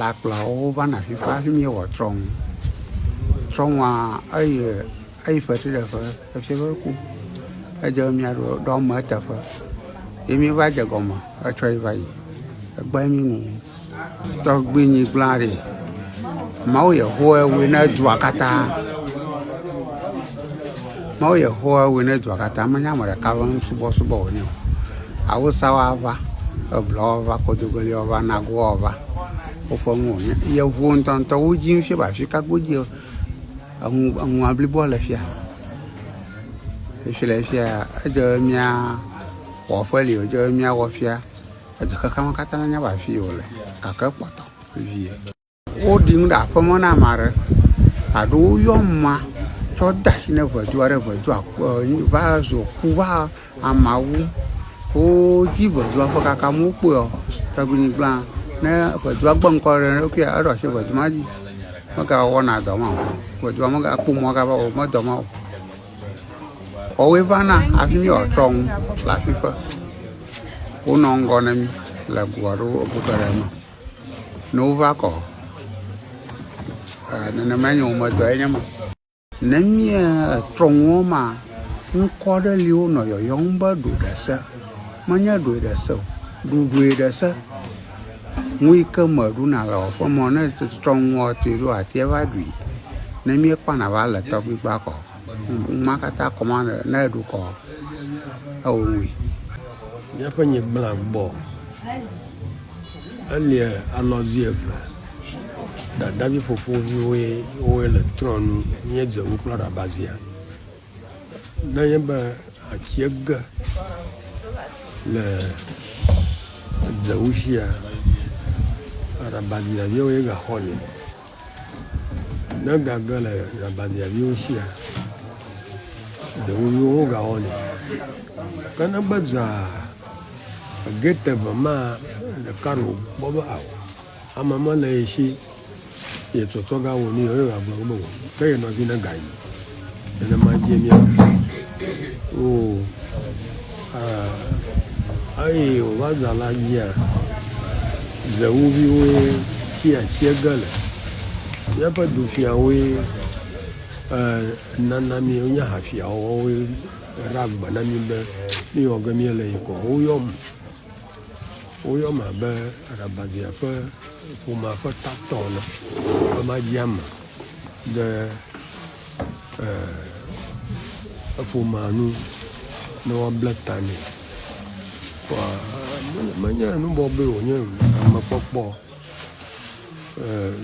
Lãkplɔlawo wovana afi ƒe hafi míewɔ trɔ̃nu. Trɔ̃nua eyi eyi fetri ɖe ƒe efia be ku. Edze be míaɖo ɖo ame eteƒe ye míeva dze egɔme etsɔ yi va yi. Egbe mí nu. Tɔgbuinyigba ɖe. Mawu Yehowa wɔe na dua katã. Mawu Yehowa wɔe na dua katã. Menye ame ɖeka ƒe nusubɔsubɔ wònye o. Awusawo ava, Eblɔwo ava, Kodogeliawo ava, Nagowo ava. Woƒe nu wònye. Yevuwo ŋutɔŋutɔ wodzi fia be afi ka godzi enu enua bliboa le fia. Fifi le fia edze be mía wɔƒe li wòdze be míawɔ fia. Edu xexeame katã nanya be afi yi wòle gake ekpɔtɔ vie. Woɖi nu ɖe aƒeme na ame aɖe alo woyɔ amea tsɔ de asi ne ŋedu aɖe, ŋedua va zu ku va amea wum. Wodzi ŋedua ƒe kaka amewo kpɔe tɔgbuinyigba ne ŋedua gbe ŋkɔ ɖe eɖokuia eɖo asi ŋedu ma dzi. Megawɔna dɔ ma o. Ŋedua megakpɔ mɔ gava wɔ me dɔ ma o. Woawoe vana hafi míewɔ trɔ ŋu le afi ƒe. Wonɔ ŋgɔ na mí le go aɖewo go geɖe me. Ne wova kɔ nenemae nye wome dɔ ye nye ma. Ne míetrɔ nuwo ma, ŋkɔ ɖe li wonɔ yɔyɔm be ɖoɖese. Menye ɖoeɖese o, ɖuɖuiɖese. Nu yi ke meɖuna le wɔƒe mɔ ne trɔ nua tui ɖo atia va ɖui. Ne míekpɔna va le tɔgbuigba kɔ. Numa katã kɔ ma ne eɖu kɔ ewɔ nui. Míaƒe nyigba gbɔ elie alɔzi eve. Dadavi fofoviwoe woe le trɔ nu míedze ŋu kple aɖabazia. Nenye be atsie ge le dzeŋu sia aɖabadziaviwoe gaxɔnɛ. Ne gage le aɖabadziaviwo sia dzeŋuviwo wogawɔnɛ. Ke ne be zã ege te ve ma ɖeka ɖe wòkpɔ be ao ame mele ye si ye tsɔtsɔ ga wɔ nui o ye wòagblɔ be o ke ye nɔvi negayi. Nenema dzie míawɔ. O eye wòva zã la dzia, zewuviwoe tsia tsie ge le. Míaƒe dufiawoe nana mí wonye hafiawo woawoe ɖea gbe na mí be nu yi wɔ ge míele yi kɔ. Woyɔm, woyɔm abe Rabazia ƒe ƒomea ƒe tatɔ ene be madzi ame ɖe eƒomea nu ne woable ta nɛ. Kpɔa menye nu bɔbɔe wònye o, amekpɔkpɔ.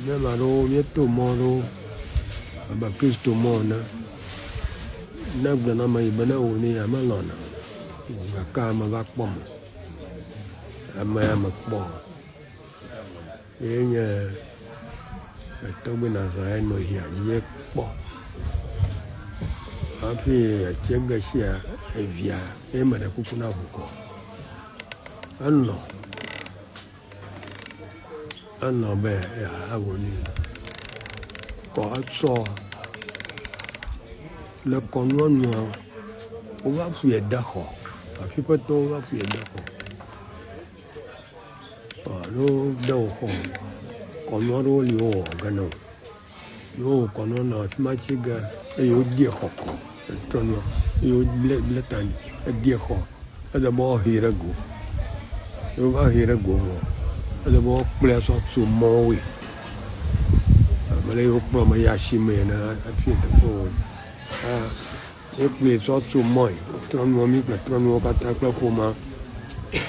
Ne ame aɖewo míeto mɔ aɖewo abe Kristo mɔ ene. Ne egblɔ na ame yi be ne ewɔ nu ya melɔ̃na o gake ame va kpɔm o. Ame ya mekpɔ o. Ye nye tɔgbui Nazaret nɔ hiã ye kpɔ hafi etsɛgbe sia evia ye meɖe kuku na ʋukɔ. Elɔ̃, elɔ̃ be yeawɔ nui. Kɔ etsɔ le kɔnua nua wova ƒoe de xɔ. Aƒiƒetɔwo va ƒoe de xɔ. Alo ɖe wòxɔ kɔnu aɖewo li wowɔ ge na wò. Ne wowɔ kɔnua na wò afi ma tsi ge eye wodie xɔ kɔ etrɔ nua eye woble ble ta nɛ edie xɔ ele be woahee ɖe go. Ne wova hee ɖe go vɔ ele be woakplɔe asɔ tso mɔwoe. Abe ale yi wokplɔ ame yi asime ene hafi teƒe wɔ. Míekplɔe tsɔ tso mɔe, trɔ nua mí kple trɔ nuwo katã kple ƒomea.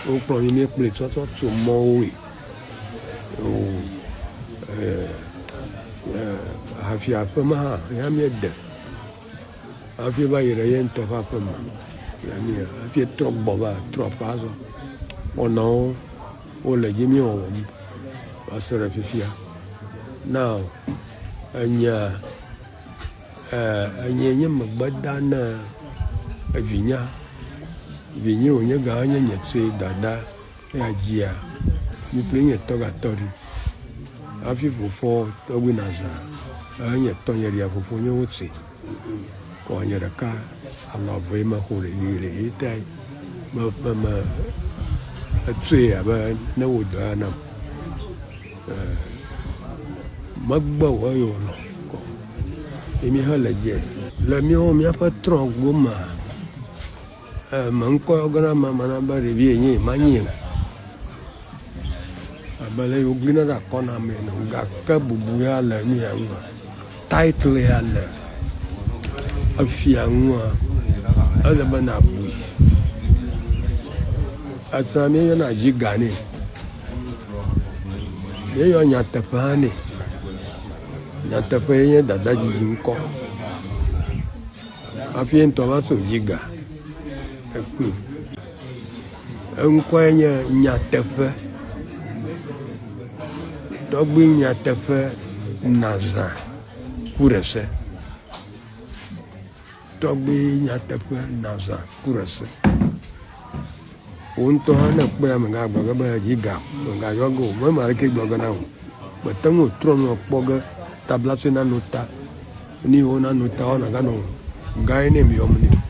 Wokplɔ mí míekplɔe tsɔ tsɔ tso mɔwoe. O hafi aƒe ma hã ya míede hafi va yi ɖe ye ŋutɔ ƒe aƒe me. Hafi trɔ gbɔ va trɔ aƒe azɔ. Wɔnawo wole edzi míewɔwɔm va se ɖe fifia. Now enya. Enye nye megbe da na evinya. Vinye wònye gã nye nye tsoe dada eya dzia mi kple nye tɔ gatɔ ɖi. Hafi fofo tɔgbui nazã enye tɔ nye ɖia fofo nye wo tsoe. Kɔ nye ɖeka alɔ eve me xo ɖevi le ye ta me me me etsoe abe ne wo dɔ ya nam. Megbe o eye wòlɔ̃ kɔ. Ye míehe le edzi. Le míawo míaƒe trɔ̃ gomea, me ŋkɔ yɔ ge na ame mana be ɖevi yenye manyi o. Abe ale yi woglina ɖe akɔ na ame ene o. Gake bubu ya le nu ya ŋua, title ya le efia ŋua, ele be nàbui. Etsã míeyɔna dziga nɛ. Míeyɔ nyateƒe hã nɛ. Nyateƒe ye nye dada dzidzi ŋkɔ. Hafi ye ŋutɔ va so dziga ekpee. Eŋkɔe nye Nyateƒe. Tɔgbui Nyateƒe Nazã Kuɖese. Tɔgbui Nyateƒe Nazã Kuɖese. Wò ŋutɔ hã ne èkpɔea mègagblɔ ge be dzi ga o, mègayɔ ge o, mema ɖekɛ gblɔ ge na wò o. Mète ŋu trɔ nua kpɔ ge tablatse nano ta, nu yiwo nano ta woa nàganɔ gãe ne meyɔm nɛ o.